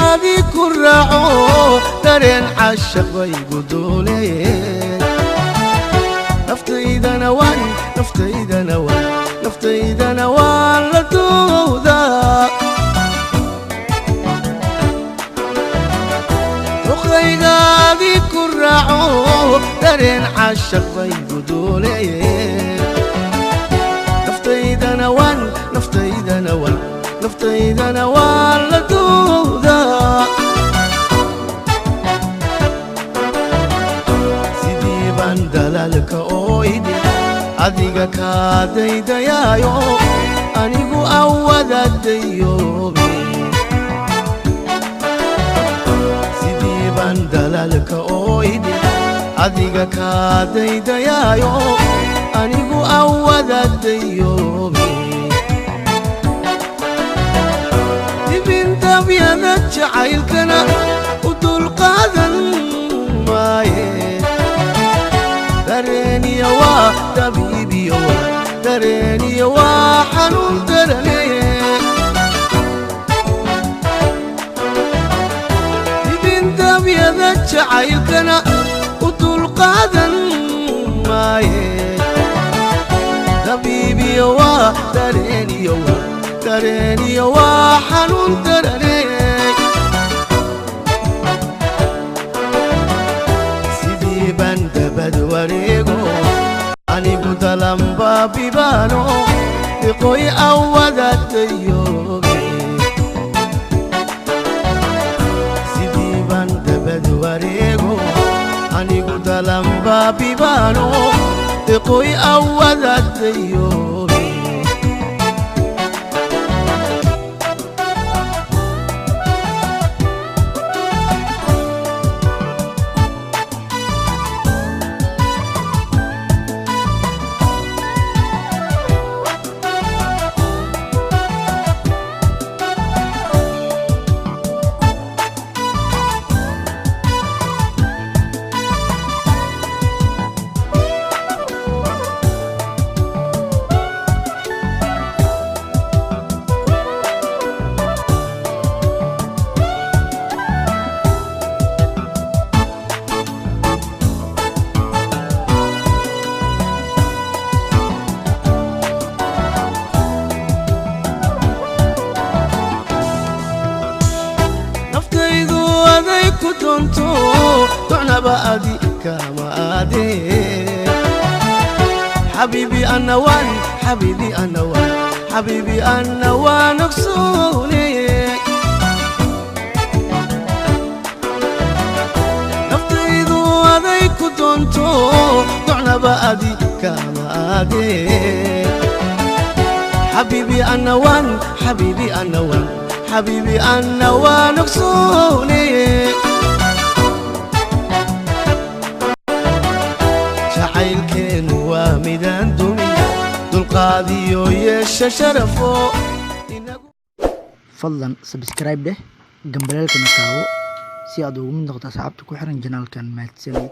Duqaygaadii ku raaco, dareen cashaq bay guduulee. Naftaydana waan, naftaydana waan, naftaydana waan la doodaa. Duqaygaadii ku raaco, dareen cashaq bay guduulee. Naftaydana waan, naftaydana waan, naftaydana waan la doodaa. Sidii baan dalaalka oo idin adiga kaa daydayaayo, anigu awadaadayoobe. Sidii baan dalaalka oo idin adiga kaa daydayaayo, anigu awadaadayoobe. Dibindabyada jacaylkana u dulqaadan maaye. Dareeniyo waa dabiibiyo waa dareeniyo waa xanuun darane. Dibindabyada jacaylkana u dulqaadan maaye. Dabiibiyo waa dareeniyo waa dareeniyo waa xanuun darane. Sidii baan dabad wareego, anigu dalamba bibaano diqoy awadaadayoobe. Sidii baan dabad wareego, anigu dalamba bibaano diqoy awadaadayoobe. Naftaydu aday ku doonto, docnaba adi kama aadee. Xabiibi ana waan, xabiibi ana waan, xabiibi ana waan ogsoone. Naftaydu aday ku doonto, docnaba adi kama aadee. Xabiibi ana waan, xabiibi ana waan, xabiibi ana waan ogsoone. Jacaylkeenu waa midaan dumin, dulqaadiyo yeesha sharafo inagu. Fadlan subscribe dheh, gambaleelkana taawo si aad ugu mid noqoto asxaabta ku xiran janaalkan. Mahadsanid.